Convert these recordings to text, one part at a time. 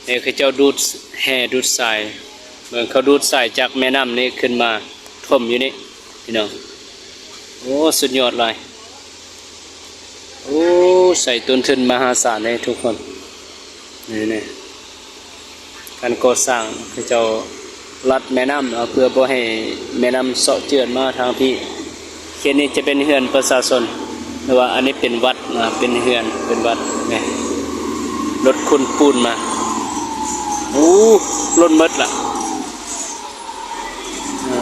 ນີ້ເຂົາເຈົ້າດູດແຮ່ດູດຊາຍ ເບິ່ງເຂົາດູດຊາຍຈາກແມ່ນ້ຳນີ້ຂຶ້ນມາຖົມຢູ່ນີ້ພີ່ນ້ອງ. ໂອ້ ສຸດຍອດຫຼາຍ. ໂອ້ ໃຊ້ຕົ້ນທຶນມະຫາສານເດ້ທຸກຄົນ. ນີ້ໆ ການກໍ່ສ້າງ ເຂົາເຈົ້າລັດແມ່ນ້ຳເນາະ ເພື່ອບໍ່ໃຫ້ແມ່ນ້ຳເຊາະເຈື່ອນມາທາງພີ້. ເຂດນີ້ຈະເປັນເຮືອນປະຊາຊົນ ຫຼືວ່າອັນນີ້ເປັນວັດນະ ເປັນເຮືອນ ເປັນວັດ. ນີ້ ລົດຂົນປູນມາ. ໂອ້ ລົ້ນໝົດລະ. ເອີ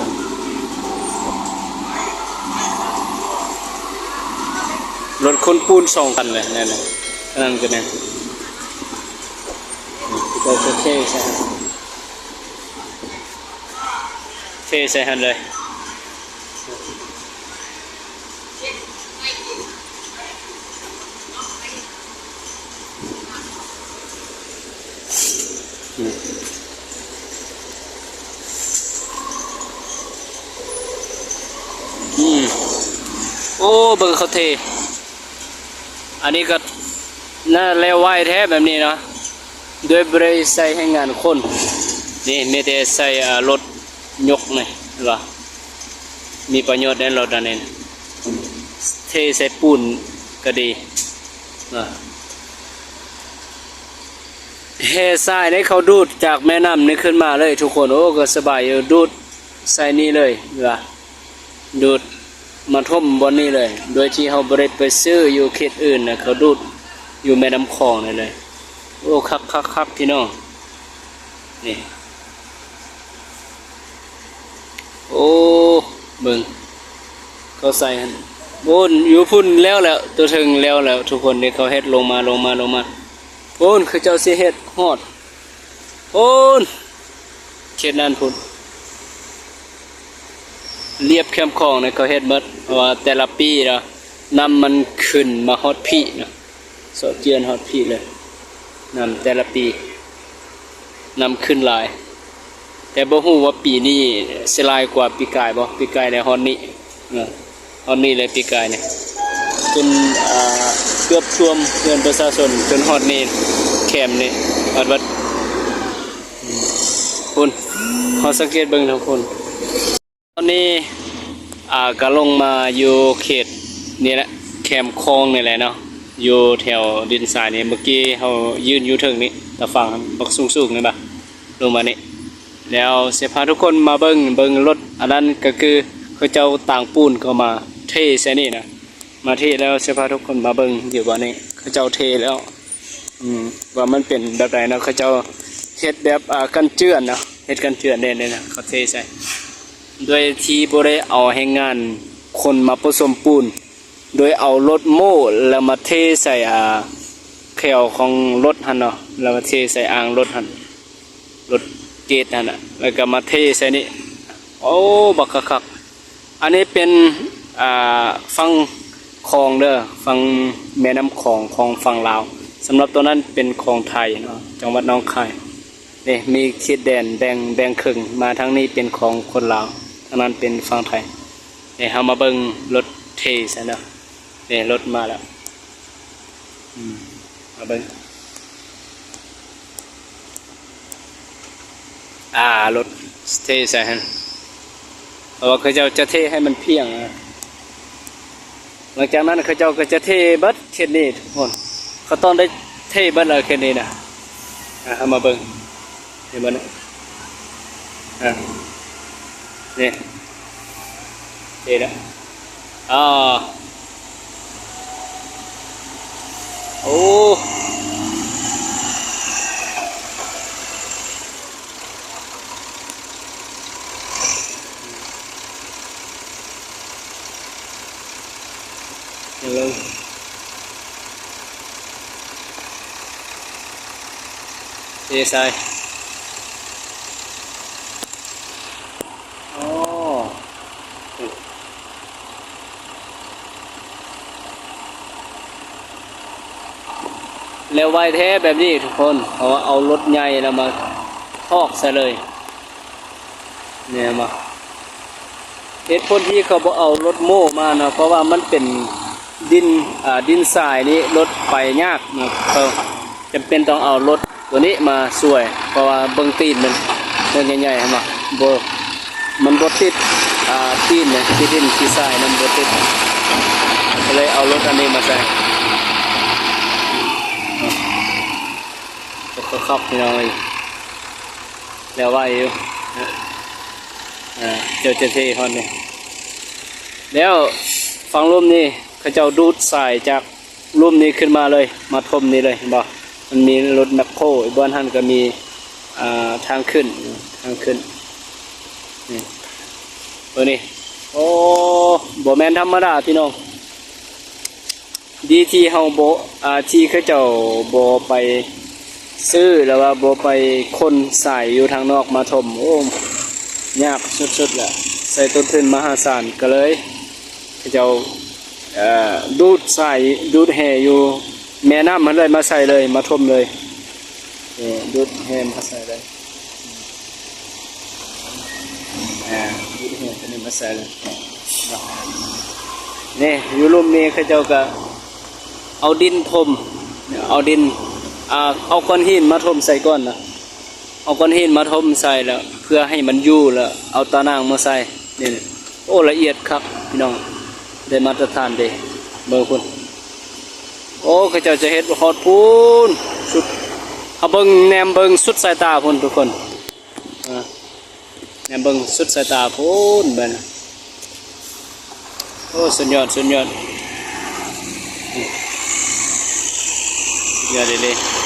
ລົດຂົນປູນສອງຄັນເລີຍ ນັ້ນນະ ອັນນັ້ນກໍແມ່ນ. ເຂົາເຈົ້າເທໃສ່ ເທໃສ່ຫັ້ນເລີຍ. ອືມ ໂອ້ ເບິ່ງເຂົາເທ. ອັນນີ້ກໍໜ້າແລ້ວໄວແທ້ແບບນີ້ເນາະ ໂດຍບໍ່ໄດ້ໃຊ້ແຮງງານຄົນ. ນີ້ມີແຕ່ໃຊ້ ອາ ລົດຍົກນີ້ ເຫັນບໍ່? ມີປະໂຫຍດໃນລົດອັນນີ້ ເທໃສ່ປູນກໍດີ. ແຮ່ຊາຍນີ້ເຂົາດູດຈາກແມ່ນ້ຳນີ້ຂຶ້ນມາເລີຍທຸກຄົນ. ໂອ້ ກໍສະບາຍຢູ່ ດູດໃສ່ນີ້ເລີຍ ເຫັນບໍ່? ດູດມາຖົມບ່ອນນີ້ເລີຍ ໂດຍທີ່ເຮົາບໍ່ໄດ້ໄປຊື້ຢູ່ເຂດອື່ນນະ ເຂົາດູດຢູ່ແມ່ນ້ຳຂອງນີ້ເລີຍ. ໂອ້ ຄັກໆໆ ພີ່ນ້ອງ ນີ້. ໂອ້ ເບິ່ງເຂົາໃສ່ຫັ້ນ ໂອ້ ຢູ່ພຸ້ນແລ້ວແຫຼະ ຕົວເທິງແລ້ວແຫຼະທຸກຄົນ. ນີ້ເຂົາເຮັດລົງມາ ລົງມາ ລົງມາ ໂອ້ ຄືເຈົ້າຊິເຮັດຮອດ ໂອ້ ເຂດນັ້ນພຸ້ນ ລຽບແຄມຂອງນີ້ເຂົາເຮັດໝົດ ເພາະວ່າແຕ່ລະປີລະ ນ້ຳມັນຂຶ້ນມາຮອດພີ້ນະ ເຊາະເຈື່ອນຮອດພີ້ເລີຍ. ນ້ຳແຕ່ລະປີ ນ້ຳຂຶ້ນຫຼາຍ ແຕ່ບໍ່ຮູ້ວ່າປີນີ້ຊິຫຼາຍກວ່າປີກາຍບໍ່? ປີກາຍໄດ້ຮອດນີ້ ຮອດນີ້ເລີຍປີກາຍນີ້ ຈົນ ອ່າ ເກືອບຖ້ວມເຮືອນປະຊາຊົນ ຈົນຮອດນີ້ ແຄມນີ້ ຮອດວັດ ພຸ້ນ ເຮົາສັງເກດເບິ່ງທາງພຸ້ນ. ຕອນນີ້ ອ່າ ກະລົງມາຢູ່ເຂດນີ້ແຫຼະ ແຄມຂອງນີ້ແຫຼະເນາະ ຢູ່ແຖວດິນຊາຍນີ້. ເມື່ອກີ້ເຮົາຢືນຢູ່ເທິງນີ້ ຕາຝັ່ງບັກສູງໆ ເຫັນບໍ່? ລົງມານີ້ ແລ້ວຊິພາທຸກຄົນມາເບິ່ງ ເບິ່ງລົດອັນນັ້ນ ກໍຄືເຂົາເຈົ້າຕາງປູນເຂົ້າມາເທໃສ່ນີ້ນະ ມາເທແລ້ວ ຊິພາທຸກຄົນມາເບິ່ງຢູ່ບ່ອນນີ້ ເຂົາເຈົ້າເທແລ້ວ ອືມ ວ່າມັນເປັນແບບໃດເນາະ. ເຂົາເຈົ້າເຮັດແບບ ອ່າ ກັນເຈື່ອນເນາະ ເຮັດກັນເຈື່ອນເດ້ ນີ້ນະ ເຂົາເທໃສ່ ໂດຍທີ່ບໍ່ໄດ້ເອົາແຮງງານຄົນມາປະສົມປູນ ໂດຍເອົາລົດໂມ້ ແລ້ວມາເທໃສ່ ອ່າ ແຄວຂອງລົດຫັ້ນເນາະ ແລ້ວມາເທໃສ່ອ່າງລົດຫັ້ນ ລົດເກດຫັ້ນນະ ແລ້ວກໍມາເທໃສ່ນີ້. ໂອ້ ບັກຄັກໆ. ອັນນີ້ເປັນ ອ່າ ຝັ່ງຂອງເດີ ຝັ່ງແມ່ນ້ຳຂອງ ຂອງຝັ່ງລາວ. ສຳລັບຕົວນັ້ນເປັນຂອງໄທເນາະ ຈັງຫວັດໜອງຄາຍ. ນີ້ມີເຂດແດນແບ່ງ ແບ່ງເຄິ່ງ ມາທາງນີ້ເປັນຂອງຄົນລາວ ທາງນັ້ນເປັນຝັ່ງໄທ. ນີ້ເຮົາມາເບິ່ງລົດເທຊະເນາະ. ນີ້ລົດມາແລ້ວ ອືມ ມາເບິ່ງ ອ່າ ລົດເທໃສ່ຫັ້ນ ເພາະວ່າເຂົາເຈົ້າຈະເທໃຫ້ມັນພຽງນະ. ຫຼັງຈາກນັ້ນເຂົາເຈົ້າກໍຈະເທເບິດເຂດນີ້ທຸກຄົນ ເຂົາຕ້ອງໄດ້ເທເບິດແລ້ວເຂດນີ້ນະ. ອ່າ ເຮົາມາເບິ່ງ ເຫັນບໍ່ນີ້? ອ່າ ນີ້ ເທແລ້ວ ອ່າ ໂອ້ ເຫັນເລີຍ ເທໃສ່ ອໍ ແລ້ວໄວແທ້ແບບນີ້ທຸກຄົນ ເພາະວ່າເອົາລົດໃຫຍ່ແລ້ວມາຖອກໃສ່ເລີຍ ແມ່ນບໍ່? ເຫດຜົນທີ່ເຂົາບໍ່ເອົາລົດໂມ້ມາເນາະ ເພາະວ່າມັນເປັນດິນ ອ່າ ດິນຊາຍນີ້ລົດໄປຍາກເນາະ ເຂົາຈຳເປັນຕ້ອງເອົາລົດ ຕົວນີ້ມາຊ່ວຍ ເພາະວ່າເບິ່ງຕີນມັນ ມັນໃຫຍ່ໆ ເຫັນບໍ່? ບໍ່ ມັນບໍ່ຕິດ ອ່າ ຕີນນະ ຂີ້ດິນຂີ້ຊາຍມັນບໍ່ຕິດ ກໍເລີຍເອົາລົດອັນນີ້ມາໃສ່. ຄັກໆ ພີ່ນ້ອງເອີຍ ແລ້ວໄວຢູ່ ເຈົ້າ ເຈົ້າເທຮອດນີ້ ແລ້ວຝັ່ງລຸ່ມນີ້ ເຂົາເຈົ້າດູດຊາຍຈາກລຸ່ມນີ້ຂຶ້ນມາເລີຍ ມາຖົມນີ້ເລີຍ ເຫັນບໍ່? ມັນມີລົດແມັກໂຄ ອີກບ່ອນຫັ້ນກໍມີ ອ່າ ທາງຂຶ້ນ ທາງຂຶ້ນ ນີ້ ເບິ່ງນີ້ ໂອ້ ບໍ່ແມ່ນທຳມະດາ ພີ່ນ້ອງ. ດີທີ່ເຮົາບໍ່ ອ່າ ທີ່ເຂົາເຈົ້າບໍ່ໄປຊື້ ຫຼືວ່າບໍ່ໄປຂົນຊາຍຢູ່ທາງນອກມາຖົມ ໂອ້ ຍາກສຸດໆ ລະ ໃຊ້ຕົ້ນທຶນມະຫາສານ ກໍເລີຍເຂົາເຈົ້າ ເອີ ດູດຊາຍ ດູດແຮ່ຢູ່ແມ່ນ້ຳຫັ້ນເລີຍ ມາໃສ່ເລີຍ ມາຖົມເລີຍ ເອີ ດູດແຮ່ມາໃສ່ເລີຍ. ອ່າ ຢູ່ເຮືອນຕົວນີ້ມາໃສ່ເລີຍເນາະ ນີ້ຢູ່ລຸ່ມນີ້ເຂົາເຈົ້າກໍເອົາດິນຖົມ ເອົາດິນ ອ່າ ເອົາກ້ອນຫີນມາຖົມໃສ່ກ່ອນນະ ເອົາກ້ອນຫີນມາຖົມໃສ່ແລ້ວ ເພື່ອໃຫ້ມັນຢູ່ ແລ້ວເອົາຕາໜ່າງມາໃສ່ ນີ້ ໂອ້ ລະອຽດຄັກພີ່ນ້ອງ ໄດ້ມາດຕະຖານເດ້ ເບິ່ງພຸ້ນ ໂອ້ ເຂົາເຈົ້າຈະເຮັດຮອດພຸ້ນ ສຸດ ເຮົາເບິ່ງ ແນມເບິ່ງສຸດສາຍຕາພຸ້ນທຸກຄົນ ອ່າ ແນມເບິ່ງສຸດສາຍຕາພຸ້ນບັດນີ້ ໂອ້ ສຸດຍອດ ສຸດຍອດ ສຸດຍອດອີ່ຫຼີ